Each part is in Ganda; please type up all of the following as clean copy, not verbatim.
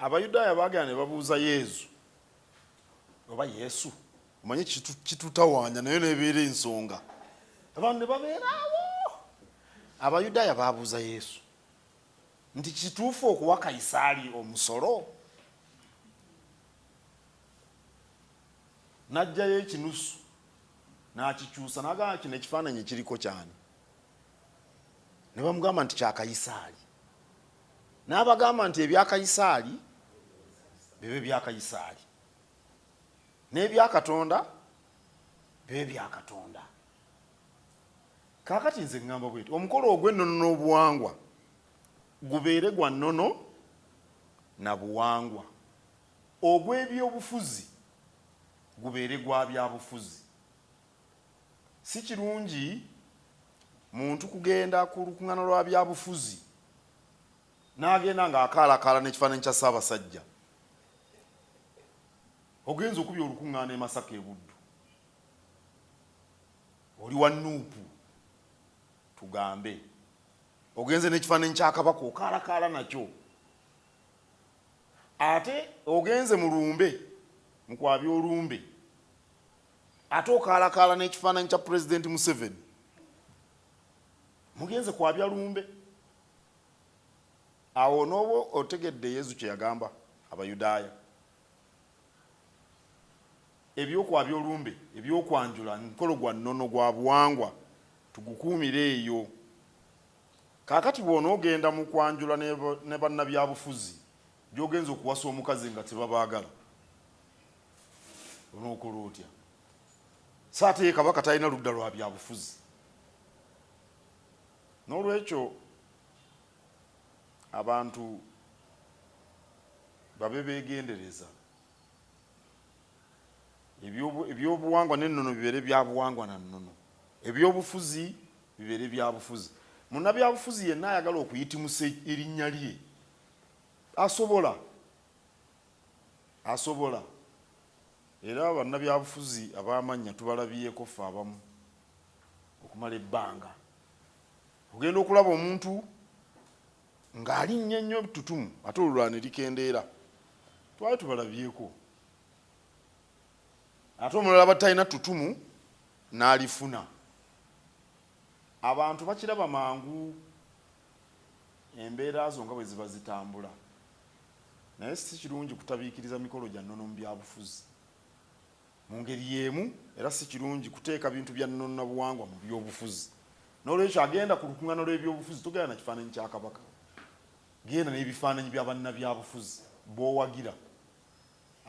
Abayudaaya baagenda ne babuuza Yezu oba Yesu, omanye kitutawaanya naye nebeera ensonga, abantu ne babeeraawo. Abayudaaya baabuuza Yesu nti kituufu okuwa Kayisaali omusolo? N'aggyayo ekinusu n'akikyusa n'agamba kino ekifaananyi kiriko kyani? Ne bamugamba nti kya Kayisaali. N'abagamba nti ebya Kayisaali bibe bya Kayisaali, n'ebya Katonda bibe bya Katonda. Kaakati nze ŋŋamba bweti, omukolo ogw'ennono n'obuwangwa gubeere gwa nnono na buwangwa, ogw'ebyobufuzi gubeere gwa byabufuzi. Si kirungi muntu kugenda ku lukuŋŋaana lwa byabufuzi n'agenda ng'akaalakaala n'ekifaananyi kya Ssaabasajja. Ogenze okubya olukuŋŋaana e Masaka e Buddu, oli wa Nuupu tugambe, ogenze n'ekifaananyi kya Kabaka okaalakaala nakyo, ate ogenze mu lumbe mu kwabya olumbe, ate okaalakaala n'ekifaananyi kya Pulezidenti Museveni, mugenze kwabya lumbe. Awo onooba otegedde Yesu kye yagamba Abayudaaya. Ebyokwabya olumbe, ebyokwanjula mukolo gwa nnono gwa buwangwa, tugukuumire eyo. Kaakati bw'onoogenda mu kwanjula ne bannabyabufuzi gy'ogenze okuwasa omukazi nga tebabaagala, onookola otya? So ate ye Kabaka talina ludda lwa byabufuzi. N'olwekyo abantu babe beegendereza, ebyobuwangwa n'ennono bibeere bya buwangwa na nnono, ebyobufuzi bibeere bya bufuzi. Munnabyabufuzi yenna ayagala okuyitimusa erinnya lye asobola, asobola. Era bannabyabufuzi ab'amannya tubalabyeko ffe abamu okumala ebbanga. Ogenda okulaba omuntu ng'alinnya ennyo ettutumu ate olulala ne likendeera. Twali tubalabyeko. Ate omulala aba talina ttutumu n'alifuna. Abantu bakiraba mangu embeera zo nga bwe ziba zitambula. Naye si kirungi kutabiikiriza mikolo gya nnono mu byabufuzi. Mu ngeri y'emu era si kirungi kuteeka bintu bya nnono na buwangwa mu byobufuzi. N'olwekyo agenda ku lukung'ana lw'ebyobufuzi togenda na kifaananyi kya Kabaka. Genda n'ebifaananyi bya bannabyabufuzi b'owagira.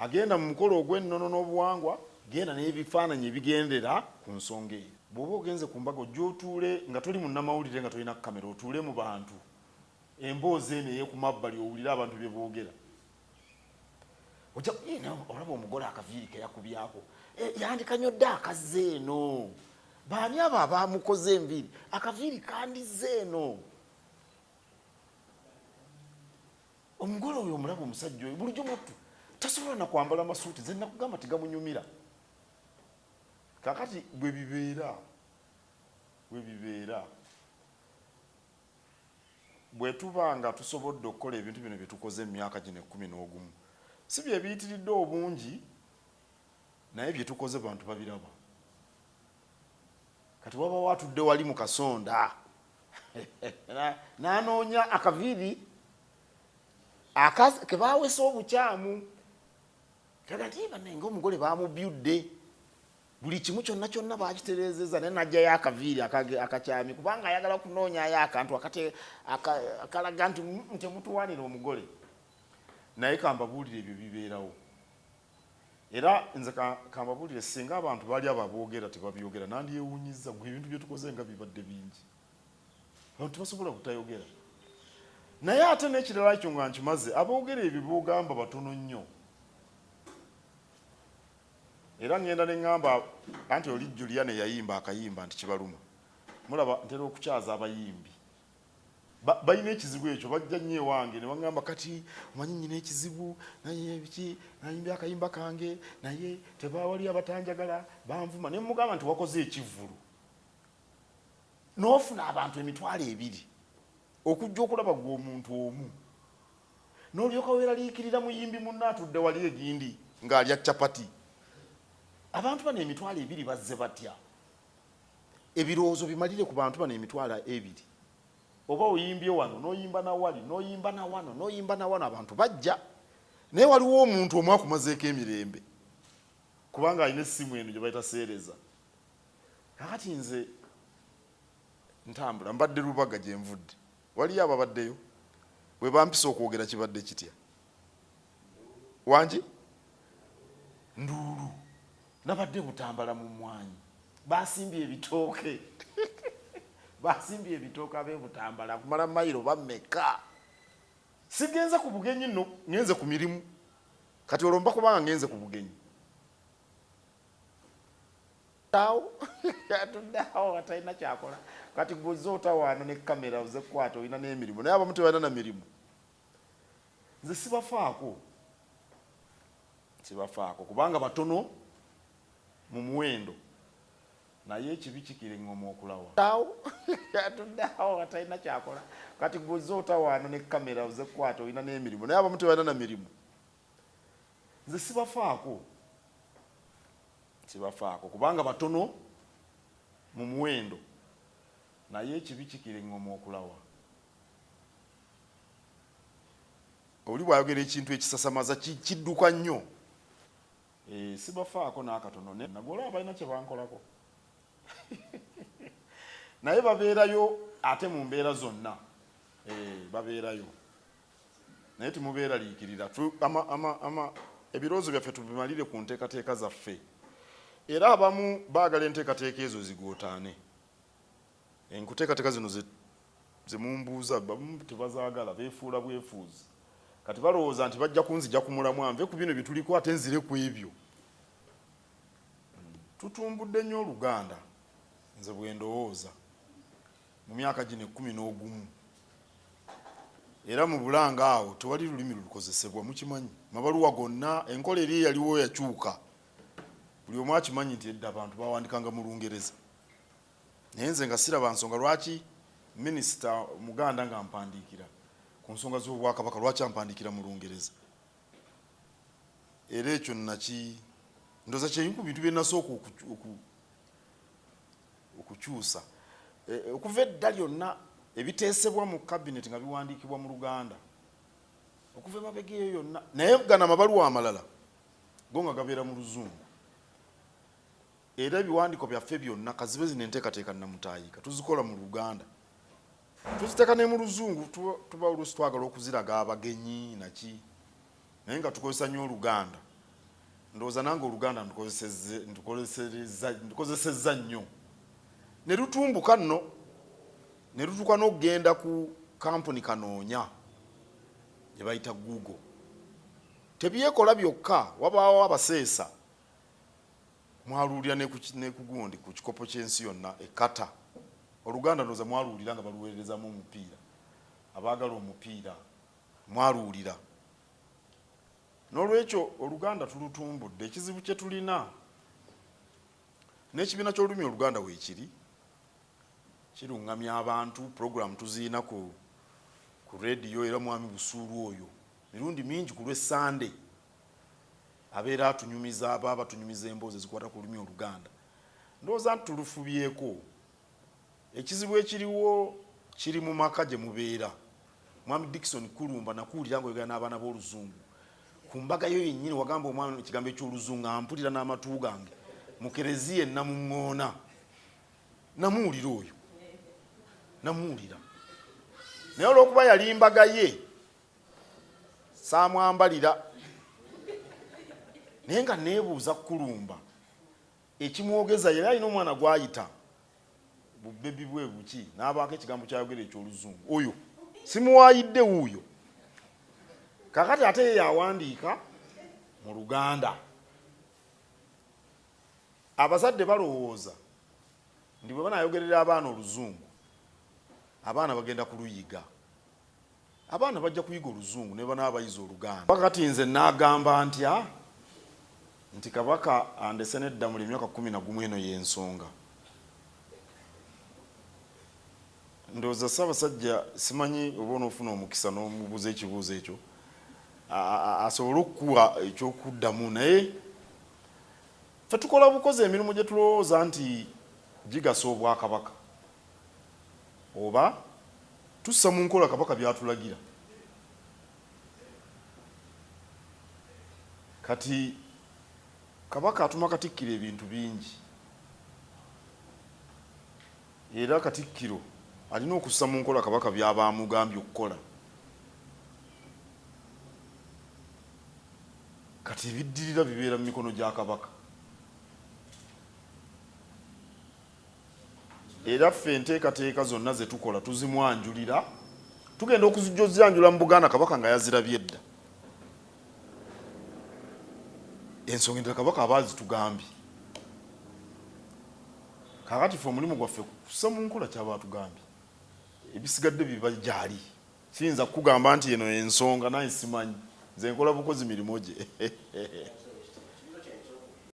Agenda mu mukolo ogw'ennono n'obuwangwa genda n'ebifaananyi ebigendera ku nsonga eyo. Bw'oba ogenze ku mbaga ojje otuule nga toli munnamawulire nga tolina kkamera otuule mu bantu emboozi eno ey'oku mabbali owulire abantu bye boogera. Ojja olaba omugole akaviiri ke yakubyako, yandikanyodde akazze eno. Baani abo abaamukoze enviiri? Akaviiri kandizze eno. Omugole oyo omulaba omusajja oyo bulijjo mwattu tasobola na kwambala masuuti, nze nakugamba tegamunyumira. Kaakati bwe bibeera, bwe bibeera. Bwe tuba nga tusobodde okukola ebintu bino bye tukoze mu myaka gino ekkumi n'ogumu, si bye biyitiridde obungi, naye bye tukoze bantu babiraba. Kati wabawo atudde wali mu kasonda n'anoonya akaviiri ke baawesa obukyamu, kaga nti bannange ng'omugole baamubyudde, buli kimu kyonna kyonna baakitereezezza, naye n'aggyayo akaviiri akakyamye kubanga ayagala kunoonyayo akantu akalaga nti temutuwaanira omugole. Naye kambabuulire ebyo bibeerawo. Era nze kambabuulire, singa abantu baali abo aboogera tebabyogera, nandyewuunyizza gwe ebintu bye tukoze nga bibadde bingi. Abantu tebasobola butayogera. Naye ate n'ekirala ekyo nga nkimaze, aboogera ebyo b'ogamba batono nnyo. Era ŋŋenda ne ŋŋamba anti oli Juliana eyayimba akayimba nti kibaluma. Mulaba ntera okukyaza abayimbi. Balina ekizibu ekyo, bajja nnyo ewange ne baŋŋamba kati omanyi nnyina ekizibu, naye biki, nayimbye akayimba kange naye tebawali abatanjagala banvuma. Ne mmugamba nti wakoze ekivvulu n'ofuna abantu 20,000 okujja okulaba ggwe omuntu omu. N'olyoka weeraliikirira muyimbi munno atudde wali egindi ng'alya capati. Abantu bano 20,000 bazze batya? Ebirowoozo bimalire ku bantu bano 20,000. Oba oyimbye wano, n'oyimba na wali, n'oyimba na wano, n'oyimba na wano, abantu bajja. Naye waliwo omuntu omu akumazeeko emirembe kubanga alina essimu eno gye bayita seereza. Kakati nze ntambula, mbadde Lubaga gye nvudde. Waliyo ababaddeyo? Bwe bampisa okwogera kibadde kitya? Wangi? Nduulu. Nabadde Butambala mu mmwanyi. Basimbye ebitooke. Basimbye ebitooke ab'e Butambala kumala mayiro bameka. Sigenze ku bugenyi nno, ngenze ku mirimu. Kati olwo mba kubanga ngenze ku bugenyi. Awo atudde awo atalina kyakola. Kati gwe otawaana ne kamera oze kukwata olina n'emirimu, naye abamu tebalina na mirimu. Nze sibafaako, sibafaako kubanga batono mu muwendo, naye ekibi kikira eŋŋoma okulawa. Awo atudde awo atalina kyakola. Kati gwe otawaana ne kamera oze kukwata olina n'emirimu, naye abamu tebalina na mirimu. Nze sibafaako, sibafaako kubanga batono mu muwendo, naye ekibi kikira eŋŋoma okulawa. Oli bw'ayogera ekintu ekisasamaza kidduka nnyo. Sibafaako n'akatono, nagolaba balina kye bankolako. Naye babeerayo ate mu mbeera zonna. Babeerayo. Naye temubeeraliikirira. Ebirowoozo byaffe tubimalire ku nteekateeka zaffe. Era abamu baagala enteekateeka ezo zigootaane. Enkuteekateeka zino ze mumbuuza abamu tebazaagala, beefuula bwefuuzi. Kati balowooza nti bajja kunzija ku mulamwa nve ku bino bye tuliko ate nzire ku ebyo. Tutumbudde nnyo Oluganda, nze bwe ndowooza, mu myaka gino 11. Era mu Bulanga awo tewali lulimi lukozesebwa, mukimanyi. Mabaluwa gonna, enkola eri eyaliwo yakyuka. Buli omu akimanyi nti edda abantu bawandikanga mu Lungereza. Naye nze nga siraba nsonga lwaki minisita Muganda nga mpandiikira ku nsonga z'Obwakabaka, lwaki ampandiikira mu Lungereza. Era ekyo naki ndowooza kye ku bintu bye nasooka okukyusa. Okuva edda lyonna ebiteesebwa mu cabinet nga biwandiikibwa mu Luganda. Okuva emabega eyo yonna, naye gano amabaluwa amalala go nga gabeera mu Luzungu. Era ebiwandiiko byaffe byonna kazibe zino enteekateeka Nnamutaayika tuzikola mu Luganda. Tuziteeka ne mu Luzungu, tuba oluusi twagala okuziraga abagenyi naki, naye nga tukozesa nnyo Oluganda. Ndowooza nange Oluganda ndukozesezza nnyo. Ne lutumbuka nno, ne lutuuka n'okugenda ku kampuni kanoonya gye bayita Google. Tebyekola byokka, wabaawo abaseesa. Mwaluulira ne ku gundi ku kikopo ky'ensi yonna e Qatar. Oluganda ndowooza mwaluulira nga baluweerezaamu omupiira. Abaagala omupiira mwaluulira. N'olwekyo Oluganda tulutumbudde. Ekizibu kye tulina n'ekibiina ky'olulimi Oluganda weekiri, kiruŋŋamya abantu, pulogulaamu tuziyina ku rediyo, era Mwami Busuulu oyo mirundi mingi ku lw'Essande abeera atunyumiza, aba batunyumiza emboozi ezikwata ku lulimi Oluganda. Ndowooza nti tulufubyeko. Ekizibu ekiriwo kiri mu maka gye mubeera. Mwami Dickson Kulumba nakuwulira ng'oyogera n'abaana b'Oluzungu. Ku mbaga yo yennyini wagamba omwana ekigambo eky'Oluzungu, ampulira n'amatu gange. Mu kereziya Namuŋŋoona. Namuwulira oyo. Namuwulira. Naye olw'okuba yali mbaga ye, saamwambalira. Naye nga neebuuza Kulumba ekimwogeza, yali alina omwana gw'ayita bubebi bwe buki, n'abaako ekigambo ky'ayogera eky'Oluzungu. Oyo simuwaayidde wuuyo. Kaakati ate ye yawandiika mu Luganda. Abazadde balowooza nti bwe banaayogerera abaana Oluzungu, abaana bagenda kuluyiga. Abaana bajja kuyiga Oluzungu ne banaaba bayize Oluganda. Kati nze naagamba ntya nti Kabaka andese n'eddamula emyaka 11, eno y'ensonga. Ndowooza Ssaabasajja simanyi oba onoofuna omukisa n'omubuuza ekibuuzo ekyo. asobole okukuwa ekyokuddamu. Naye ffe tukola bukozi emirimu gye tulowooza nti gigasa Obwakabaka, oba tussa mu nkola Kabaka byatulagira. Kati Kabaka atuma Katikkiro ebintu bingi, era Katikkiro alina okussa mu nkola Kabaka by'aba amugambye okukola. Kati ebiddirira bibeera mu mikono gya Kabaka. Era ffe enteekateeka zonna ze tukola tuzimwanjulira, tugenda okuzijozyanjula mu Buganda Kabaka nga yazirabye dda. Ensonga endala Kabaka aba azitugambye. Kaakati ffe omulimu gwaffe kussa mu nkola kyaba atugambye, ebisigadde biba gyali. Siyinza kukugamba nti eno ensonga, naye simanyi, nze nkola bukozi mirimu gye.